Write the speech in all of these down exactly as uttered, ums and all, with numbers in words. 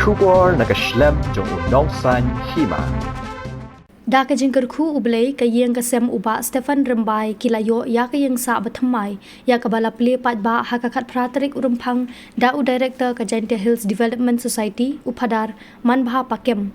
Khubor na ka shlem jong u nongsan hima. Da ka jingkyrkhu U Blei, ka ïing ka sem u Bah Stephen Rymbai ki la ïoh ïa ka ïing sah ba thymmai, ïa kaba la plie paidbah ha ka khatphra tarik u Rymphang da u Director ka Jaintia Hills Development Society, u Phadar Manbha Pakem.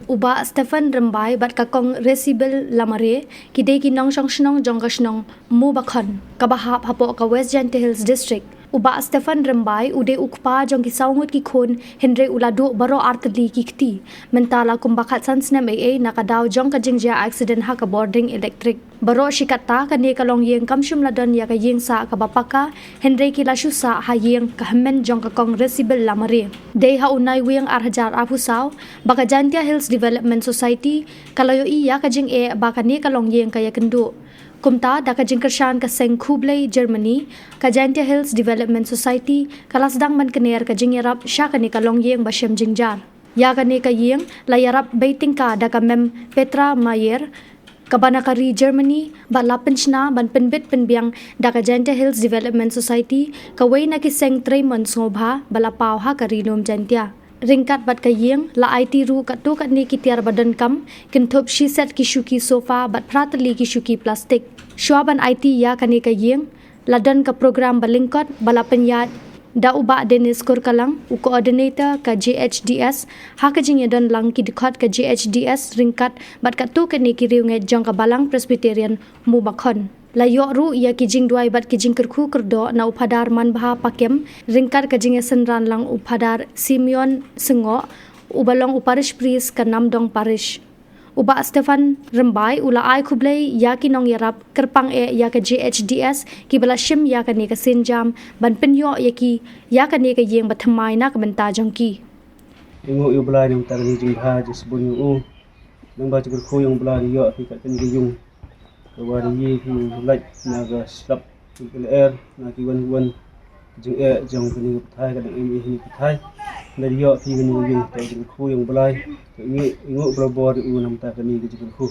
U Bah Stephen Rymbai bad ka Kong Resibel Lamare ki dei ki nongshong shnong jong ka shnong Mubakhon, kaba hap hapoh ka West Jaintia Hills District. U Bah Stephen Rymbai u dei u kpa jong ki saw ngut ki khun, hynrei u la duh baroh artylli ki kti. Mynta la kumba khatsan snem ei ei na ka daw jong ka jingjia accident ha ka bording elektrik. Baroh shi katta kane ka longïing kam shym la don ïa ka ïing sah kaba paka, hynrei ki la shu sah ha ïing ka hynmen jong ka Kong Resibel Lamare. Dei ha u Naiwieng ar hajar arphew saw ba ka Jaintia Hills Development Society ka la ïohi ïa ka jingeh ba kane ka longïing ka ïakynduh. Kumta, da ka jingkyrshan ka seng khublei Germany, ka Jaintia Hills Development Society ka la sdang ban kyner ka jingïarap sha kane ka longïing ba shem jingjar. Ïa kane ka ïing la ïarap bei tyngka da ka Mem Petra Mayer, kaba na ka ri Germany, bad la pynshna ban pynbit pynbiang da ka Jaintia Hills Development Society, kawei na ki seng trei mon sngewbha ba la paw ha ka Ri Lum Jaintia. Ryngkat bad ka ïing, la aiti ruh katto katne ki tiar ba donkam, kynthup shi set ki shuki sofa bad phra tylli ki shuki plastik. Shuwa ban aiti ïa kane ka ïing, la don ka program ba lyngkot ba la pynïaid da u Bah Dennis Kurkalang, u Coordinator ka J H D S, ha ka jingïadon lang ki dkhot ka J H D S ryngkat bad katto katne ki riewngeit jong ka Balang Presbyterian Mubakhon. La ïoh ruh ïa ki jingduwai bad ki jingkyrkhu kyrdoh na u Phadar Manbha Pakem, ryngkat ka jingïasynran lang u Phadar Simeon Sngoh, uba long u Parish Priest ka Namdong Parish. U Bah Stephen Rymbai u la ai khublei ïa ki nongïarap, kyrpang eh ïa ka J H D S kiba la shim ïa kane ka sienjam ban pynïoh ïa ki ïa kane ka ïing ba thymmai na ka bynta jong ki. Ïnguh ïa u Blai namar kane ka jingbha jingsbun ïa u. Nang ba jingkyrkhu ïa u Blai ïoh phi kat kane ka ïing. Ka wan ïa phi lait na ka slap ka lyer na ki wan wan ka jingeh jong kane ka pyrthei, ka dang im ïa kane ka pyrthei. Lada ïoh phi kane ka ïing, ka jingkyrkhu ïa u Blai. Ka ïnguh, ïnguh barabor ïa u namar kane ka jingkyrkhu.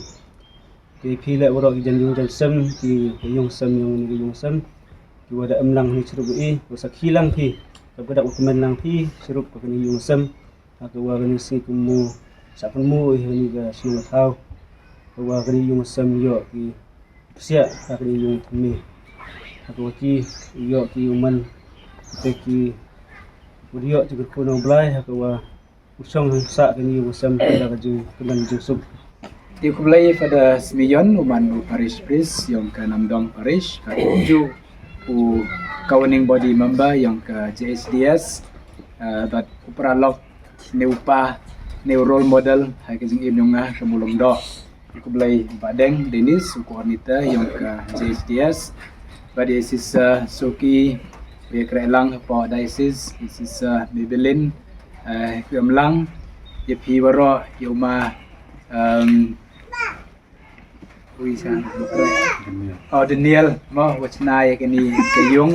Te phi leh baroh ki jan ïing jan sem, ki ka ïing sem, ïong kane ka ïing sem. Ki wa da em lang phi shurup i, wa sakhi lang phi. Ka ba da u kmen lang phi shurup ka kane ka ïing sem. Ha ka wa kane sngi kumno sa kumno i ha kane ka shnong ka thaw. Ka wa kane ïing sem ïoh ki psiah ha kane ïing thymme. Ha ka wa ki ïoh ki u man te ki u ïoh ki kyrkhu na u Blai ha ka wa u shong sa kane ïing sem da ka jingkmen jingsuk. Te khublei Father Smion, u man u parish priest ïong ka Namdong Parish, ka ju u governing body member ïong ka J H D S, eh, bad u paralok ne u pa ne u role model ha ka jingim ïong nga ka mulong doh. Khublei Bah Deng Dennis, u coordinator ïong ka J H D S. Bad ïa Sister Suki, ïa kre lang hapoh diocese, ïa Sister Maybelline, eh, ïa em lang, ïa phi baroh, ïa u ma, em, ui sa, oh, Daniel, mo, wa chna ïa kane ka ïing,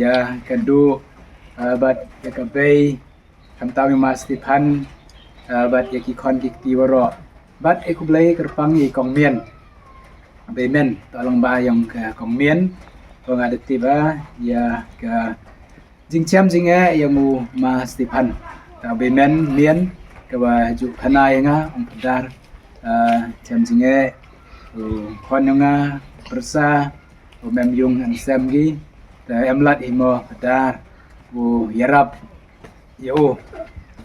ïa ka duh, eh, bad ïa ka bei, khamtam ïa u ma Stephen, eh, bad ïa ki khon ki kti baroh. Bad e khublei kyrpang ïa i Kong Mian. Bei men, to long ba ïong ka Kong Mian, to nga da tip, ah, ïa ka jingchem jingeh ïa u ma Stephen. Ta bei men, Mian, ka wa ju khana ïa nga, ong Phadar, eh, chem jingeh, u khon ïa nga, pyrsa, u mem ïung em sem ki, ta em lad hi mo Phadar, u ïarap, ïa u,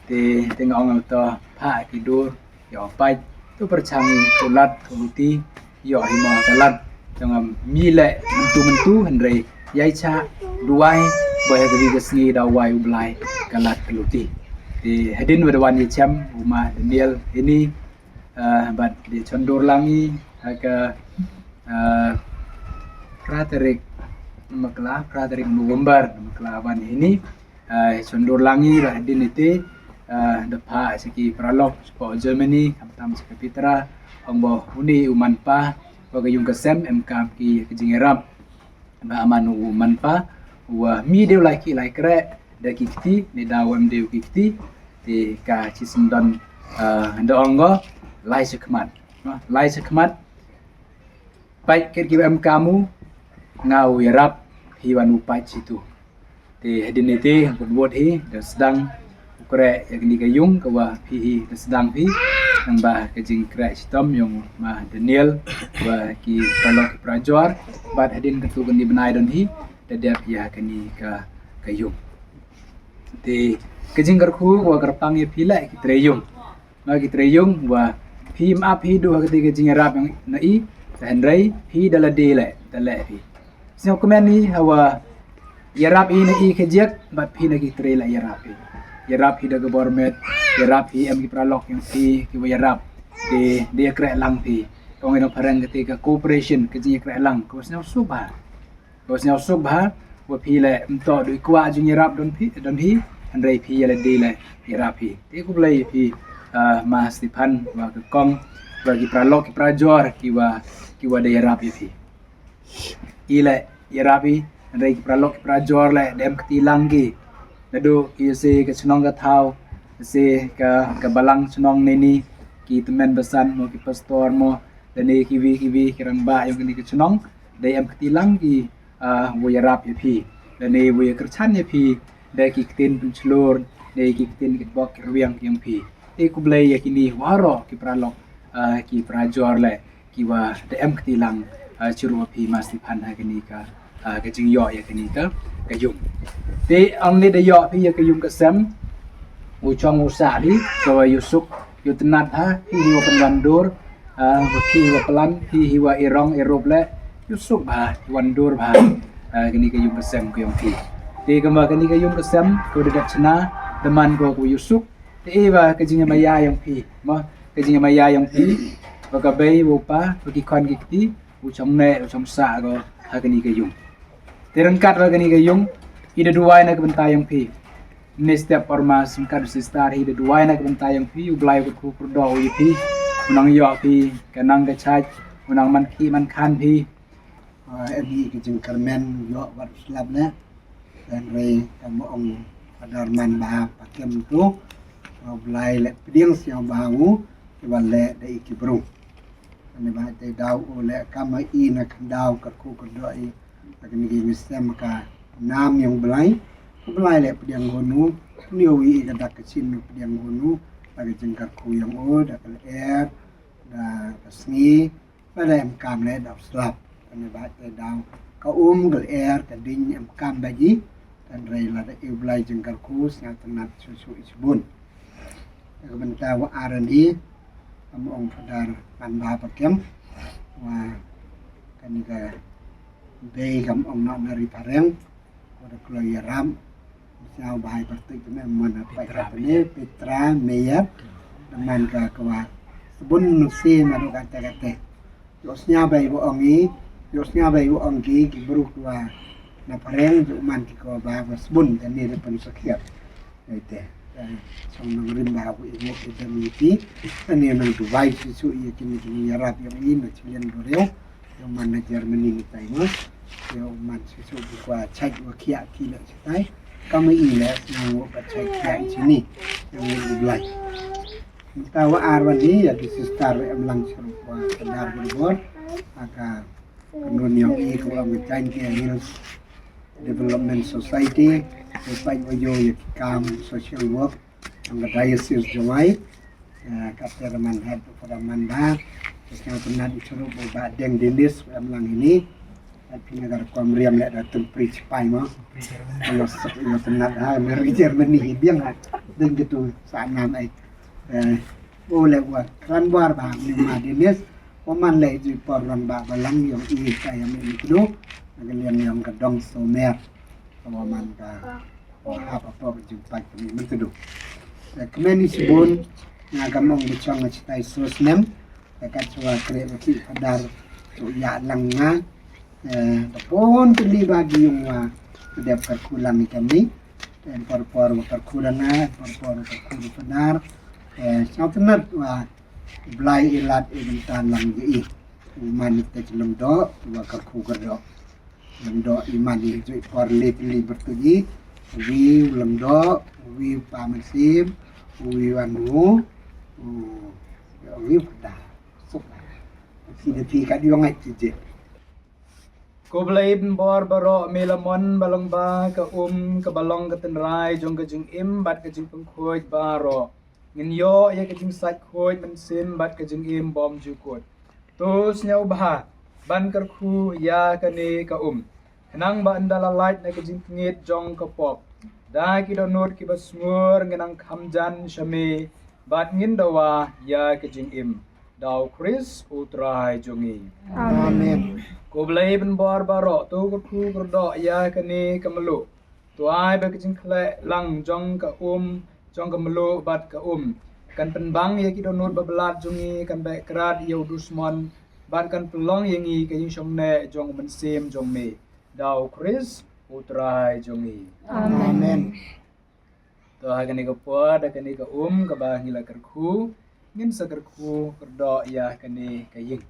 te, te nga ong to, pha ki dur, ïa u pait, to pyrchang to lad, to luti, ïa hi mo ka lad, jong am mi le, mentu mentu, hynrei, ïa i cha, duwai, ba ha ka wi ka sngi da wai u Blai, ka lad ka luti. Te, hadien wa da wan ïa chem, u ma Daniel, ini, eh, bad di chondur lang i, ha ka, eh, phra tarik, makla, phra tarik November, makla wan ini, eh, chondur lang i, bad hadien ite, eh, da pha sha ki paralok, sha Germany, khamtam sha ka Petra, ong ba uni u man pa, wa ka ïung ka sem, em kam ki ka jingïarap. Ba man u man pa, wa mi dei u lai ki lai kre, da ki kti, ne da wa em dei u ki kti, te ka chi sendon, eh, da ong ko, lai sha khmat. No, lai sha khmat, pait ket ki wa em kam u, nga u ïarap, hi wan u pait chi tu. Te hadien ite, bud bud hi, da sdang, u khreh ïa kane ka ïung ka wa phi hi da sdang phi nang ba ka jingkhreh shitom ïong ma Daniel wa ki paralok ki parajor bad hadien ka tu kane bnai don hi da dep ïa kane ka ka ïung. Te ka jingkyrkhu ka wa kyrpang ïa phi leh ki trei ïung. Ma ki trei ïung wa phi map hi du ha kata ka jingïarap na i, hynrei phi da la dei leh da leh phi. Sngewkmen hi ha wa ïarap i na i ka jiak bad phi na ki trei leh ïarap i. Ïarap hi da ka bor met, ïarap hi em ki paralok ïong phi ki wa ïarap. Te da ïa khreh lang phi. Ka ong ïa nongphareng kata ka cooperation ka jingïakhreh lang ka wa sngewsuk bha. Ka wa sngewsuk bha wa phi leh mto du i kwah jingïarap don phi don hi hynrei phi ïa la dei leh ïarap hi. Te khublei phi ma Stephen wa ka kong wa ki paralok ki parajor ki wa ki wa da ïarap ïa phi. I leh ïarap i hynrei ki paralok ki parajor leh da em kti lang ki. Naduh ki se ka chnong ka thaw se ka ka balang chnong ne ni ki tymmen basan mo ki pastor mo da ne ki wi ki wi ki rangbah ïong kane ka chnong da em kti lang ki wa ïarap ïa phi da ne wa ïa kyrchan ïa phi da ki ktien pynchlur da ki ktien ki bok ki rwiang ïong phi. Te khublei ïa kini waroh ki paralok ki parajor leh ki wa da em kti lang chirup phi ma Stephen ha kani ka ka jingïoh ïa kani ka ka ïung. Te ong ne da ïoh phi ïa ka ïung ka sem u chong u sah hi ka wa ïu suk ïu tnat ha phi hi wa pynwan dur wa phi hi wa plan phi hi wa irong irup leh ïu suk bha ïu wan dur bha kani ka ïung ka sem ka ïong phi. Te ka ma kani ka ïung ka sem ka wa da dep chna da man ka wa ïu suk. Te i wa ka jingmaya ïong phi ma ka jingmaya ïong phi wa ka bei wa u pa wa ki khon ki kti u chong ne u chong sa ko ha kani ka ïung. Te ryngkat wa kani ka ïung i da duwai na ka bynta ïong phi. Ni step ormas ryngkat u sister hi da duwai na ka bynta ïong phi u Blai u kyrkhu kyrdoh u ïa phi u nang ïoh phi ka nang ka chaj u nang man ki man khan phi. Em hi ka jingkyrmen ïoh wat slap ne. Hynrei ka ma ong ka darman ba pa kem tu u Blai leh pdiang sñiaw ba u ki ba leh da i ki bru. Ani ba te daw u leh ka ma i na ka daw ka ku ka do i ka ni ki ngi sem ka nam ïong Blai. Ka Blai leh pdiang hunu ni u i ka dak ka chin pdiang hunu. Ka jingkyrkhu ïong u da ka leh er da ka sngi. Lada em kam leh da u slap. Kane ba te daw ka um ka leh er ka ding em kam ba ji. Hynrei lada i u Blai jingkyrkhu sñiaw tnat shu shu i shibun. Ka bynta wa aran i kam ong Fadar Pan Ba Pakem wa kani ka bei kam ong na na ri pareng. Ko da kloi ïarap sñiaw ba hai pyrtuit kane man ha pai ka tane Petra Meyer da man ka kwa sbun nusi na ru kate kate. Yo sñiaw ba i wa ong i yo sñiaw ba i wa ong ki ki bruk wa na pareng yo man ki ko ba wa sbun kane da pan sakhiat. Ite song nang rim ba wa i wa i da mi ki kane nang duwai si su i kini kini ïarap yo i na chilian do reo. Ïa u man na Germany ni tai mo. Ïa u man shisha u kwa chait wa khia ki la chitai. Kam i le nang wa ka chait khia i chini. Ïa u Blai. Mynta wa ar wa ni ïa ki sister wa em lang shisha wa ka dar berbor. Aka kanun ïa i ka wa ka Jaintia Hills Development Society. Wa pait wa yo ïa ki kam social work. Ong ka diocese Jowai. Ka te da man head for da man ba. Ka sñiaw tnat i churu ba deng dinis em lang ini. Ka pina ka rukom riam le da tun pri chipai mo. Lo sek lo tnat ha na ri Germany hi biang ha. Deng gitu sa nam ai. O le wa kran bar ba ni ma dinis. O man le ji por lang ba ba lang yong i ka yong i kdo. Ka lian yong ka dong so mer. Ka wa man ka wa hap apor ka jingpait ka ni mynta du. Ka kmen i sibun nga ka mong ka chong ka chitai so snem. Ka ka chwa kre ka ki Fadar tu ya lang nga. Ka pon ka ni ba gi yung wa ka dep ka kulang i ka ni. Em por por wa ka kulang nga por por wa ka kulang Fadar. Sñiaw tnat wa Blai i lad i mynta lang gi i. Man i te chlem do wa ka ku ka do. Lem do i man i jui por lit li bertugi. Wi lem do wi pa mynsiem wi wan wu wi da suk. Si de ti ka diong ai ti je. Ko Blei ban bor baroh, me la mon ba long ba ka um kaba long ka tynrai jong ka jingim bad ka jingpynkhuid baroh. Ngin ïoh ïa ka jingsait khuid mynsiem bad ka jingim bymjukut. To sngewbha ban kyrkhu ïa kane ka um, khnang ba ynda la lait na ka jingtngit jong ka pop, da ki dohnud kiba sngur ngin nang kham jan sha me bad ngin dawa ïa ka jingim. Da U Khrist U Trai jong ngi. Amen. Ko Blei ban bor baroh, to kyrkhu kyrdoh ïa kane ka mluh. To ai ba ka jingkhleh lang jong ka um, jong ka mluh bad ka um, kan pynbang ïa ki dohnud bablad jong ngi, kan beh krad ïa u dusmon bad kan pynlong ïa ngi ka jingshongneh jong u mynsiem jong me. Da U Khrist U Trai jong ngi. Amen. To ha kane ka por, da kane ka um kaba ngi la kyrkhu, ngin sa kyrkhu kyrdoh ïa kane ka ïing.